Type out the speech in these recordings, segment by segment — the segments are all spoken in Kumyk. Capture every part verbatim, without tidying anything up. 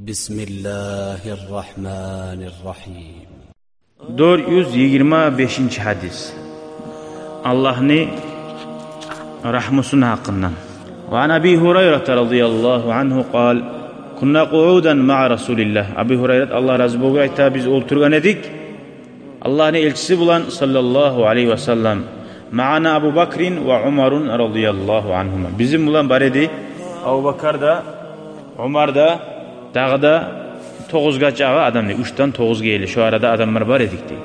بسم الله الرحمن الرحيم. Дёрт юз йигирма бешинчи гьадис. Аллагьны рагьмусуну гьакъындан. وعن أبي هريرة رضي الله عنه قال: كنا قعودا مع رسول الله. Абу Гьурайрат, Аллагь рази болгъур, айта: биз олтургъан эдик Аллагьны элчиси булан, саллаллагьу алайгьи ва саллам. معنا أبو بكر وعمر رضي الله عنهما. Бизин булан бар эди Абу Бакар да, Умар да, дагъы да тогъузгъа чакъы адам дей, уьчден тогъузгъа ерли, шо арада адамлар бар эдик дей.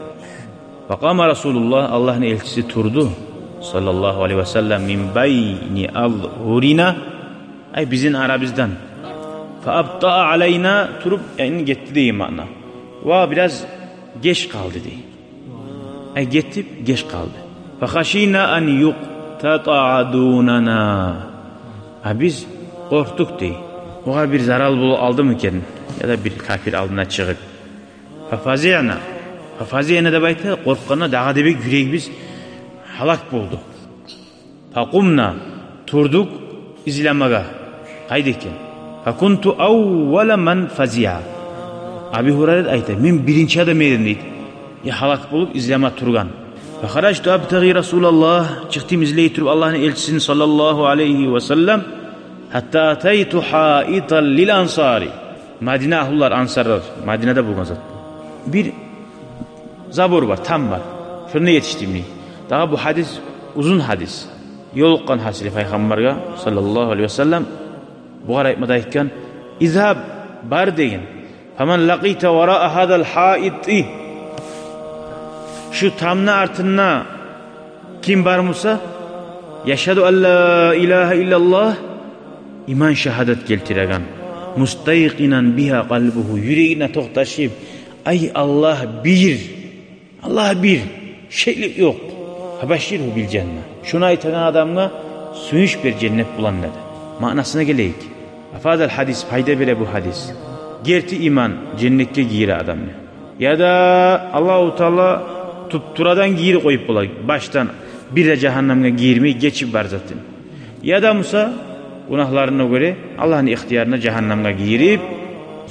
فقام رسول الله, Аллагьны элчиси турду, саллаллагьу алайгьи ва саллам, من بين أظهرنا, ай, бизин арабыздан. فأبطأ علينا, туруп, яни, гетди деген маъна. Ва бираз геч къалды дей. Ай, гетип геч къалды. فخشينا أن يقتطع دوننا. А биз къоркъдукъ дей, огъар бир зарал болуп къалдымы экен, яда бир капир алдына чыгъып. ففزعنا. ففزعنا деп айта, къоркъгъанда дагъы да бек юрегибиз гьалак болду. فقمنا, турдукъ изламагъа, къайда экен. فكنت أول من فزع. Абу Гьурайрат айта: мен биринчи адам эдим дей, я, гьалак болуп излама тургъан. فخرجت أبتغي رسول الله, чыкъдым излей туруп Аллагьны элчисин, саллаллагьу алайгьи ва саллам. حتى أتيت حائطا للأنصار. Мадина агьлулар, ансарлар, Мадинада болгъан зат бу. Бир забор бар, там бар. Шонда етишдим дей. Дагъы бу гьадис узун гьадис. Ёлукъгъан гьасили Пайхаммаргъа, саллаллагьу алайгьи ва саллам, бугъар айтма да айтгъан: اذهب, бар деген. فمن لقيت وراء هذا الحائط. Шу тамны артында ким бар буса, يشهد أن لا إله إلا الله, иман шагьадат гелтиреген, مستيقنا بها قلبه, юрегине токъташып, ай, Аллагь бир, Аллагь бир, шеклик ёкъ. فبشره بالجنة. Шуну айтагъан адамгъа сююнч бер женнет булан деди. Маънасына гелейик. أفاد الحديث, пайда бере бу гьадис. Герти иман женнетге гийире адамны. Яда Аллагьу Таала туп-турадан гийирип къоюп бола, башдан бир де жагьаннамгъа гийирмей гечип бар затын. Яда буса гюнагьларына гёре Аллагьны ихтиярына жагьаннамгъа гийирип,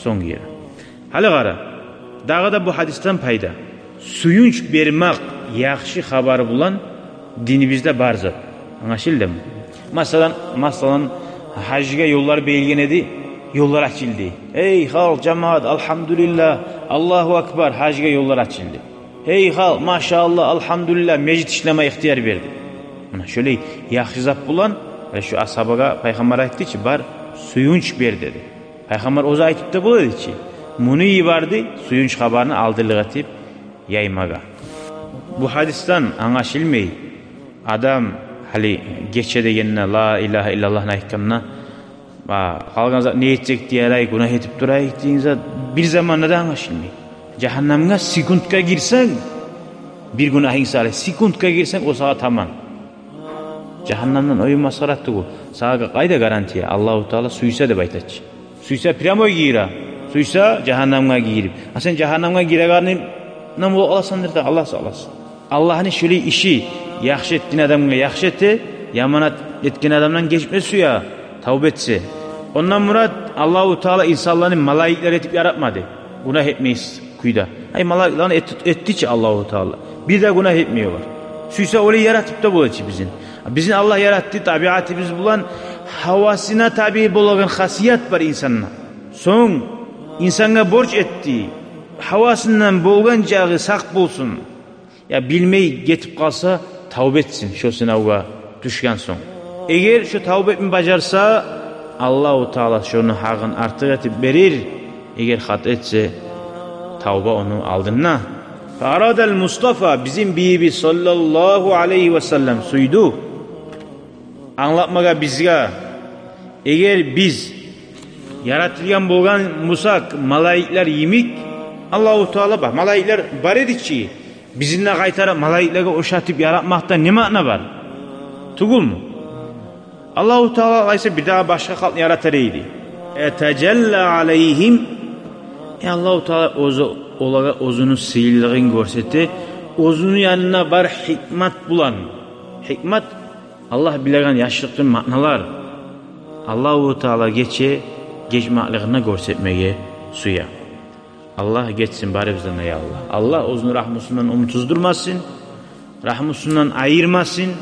сонг гийире. Гьали къара, дагъы да бу гьадисден пайда. Сююнч бермек яхшы хабар булан динибизде бар зат. Англашылдымы? Масалан, масалан, гьажгъа ёллар берилген эди, ёллар ачылды. Эй, халкъ, жамаат, алгьамдулиллагь, Аллагьу акбар, гьажгъа ёллар ачылды. Эй, халкъ, машааллагь, алгьамдулиллагь, межит ишлеме ихтияр берди. Муна шолай яхшы зат булан, э, шу асгьабагъа Пайхаммар айтды чы, бар, сююнч бер деди. Пайхаммар оьзю айтып да бола эди чи, муну йиберди сююнч хабарны алдынлыкъ этип яймагъа. Бу гьадисден англашылмай, адам гьали гече дегенде, ла илагьа иллаллагьны айтгъанда, а, къалгъан зат не этсек де ярай, гюнагь этип турайыкъ деген зат бир заманда да англашылмай. Жагьаннамгъа секундгъа гирсенг, бир гюнагьынг саялы секундгъа гирсенг, о сагъа таман. Жагьаннамдан оюн масхара тюгюл. Сагъа къайда гарантия? Аллагьу Таала сюйсе деп айта чы. Сюйсе прямой гийире, сюйсе жагьаннамгъа гийирип. А сен жагьаннамгъа гирегенинг намулу аласандыр да, Аллагь сакъласын. Аллагьны шолай иши: яхшы этген адамгъа яхшы эте, яман этген адамдан гечме сюе, тавба этсе. Ондан мурат, Аллагьу Таала инсанланы малайиклер этип яратмады, гюнагь этмейсиз кюйде. Ай, малайиклени эт-, этди чи Аллагьу Таала. Бир де гюнагь этмей олар. Сюйсе олай яратып да бола чы бизин. Бизин Аллагь яратды, табиатыбыз булан гьавасына таби болагъан хасият бар инсанда. Сонг инсангъа борч этди, гьавасындан болгъан чакъы сакъ болсун. Я билмей гетип къалса, тавба этсин шо сынавгъа тюшген сонг. Эгер шо тавба этме бажарса, Аллагьу Таала шону гьакъын артыкъ этип берир. Эгер хата этсе, тавба ону алдында. فأراد المصطفى, бизин бийибиз саллаллагьу алайгьи ва саллам сюйдю англатмагъа бизге, эгер биз яратылгъан болгъан бусакъ малайиклер йимик, Аллагьу Таала бар, малайиклер бар эди чи, бизин де къайтарып малайиклеге ошатып яратмакъда не маъна бар? Тюгюлмю? Аллагьу Таала къайсы бир дагъы башгъа халкъны яратар эди. يتجلى عليهم. Э, Аллагьу Таала оьзю олагъа оьзюню сыйлылыгъын гёрсете, оьзюню янына бар гьикмат булан. Гьикмат — Аллагь билеген яшыртгъын маъналар. Аллагьу Таала гече, гечмеклигин гёрсетмеге сюе. Аллагь гечсин барыбыздан да, я Аллагь. Аллагь оьзюню рагьмусундан умут уздурмасын, рагьмусундан айырмасын.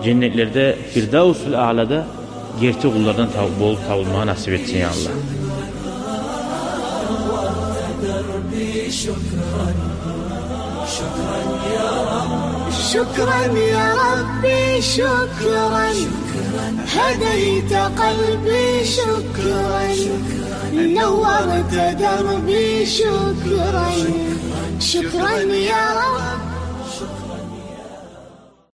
Женнетлерде Фирдавсул Аълада герти къуллардан тав-, болуп табулмагъа насип этсин, я Аллагь. شكرا يا ربي، شكرا. هديت قلبي، شكرا. نورت دربي، شكرا. شكرا يا رب.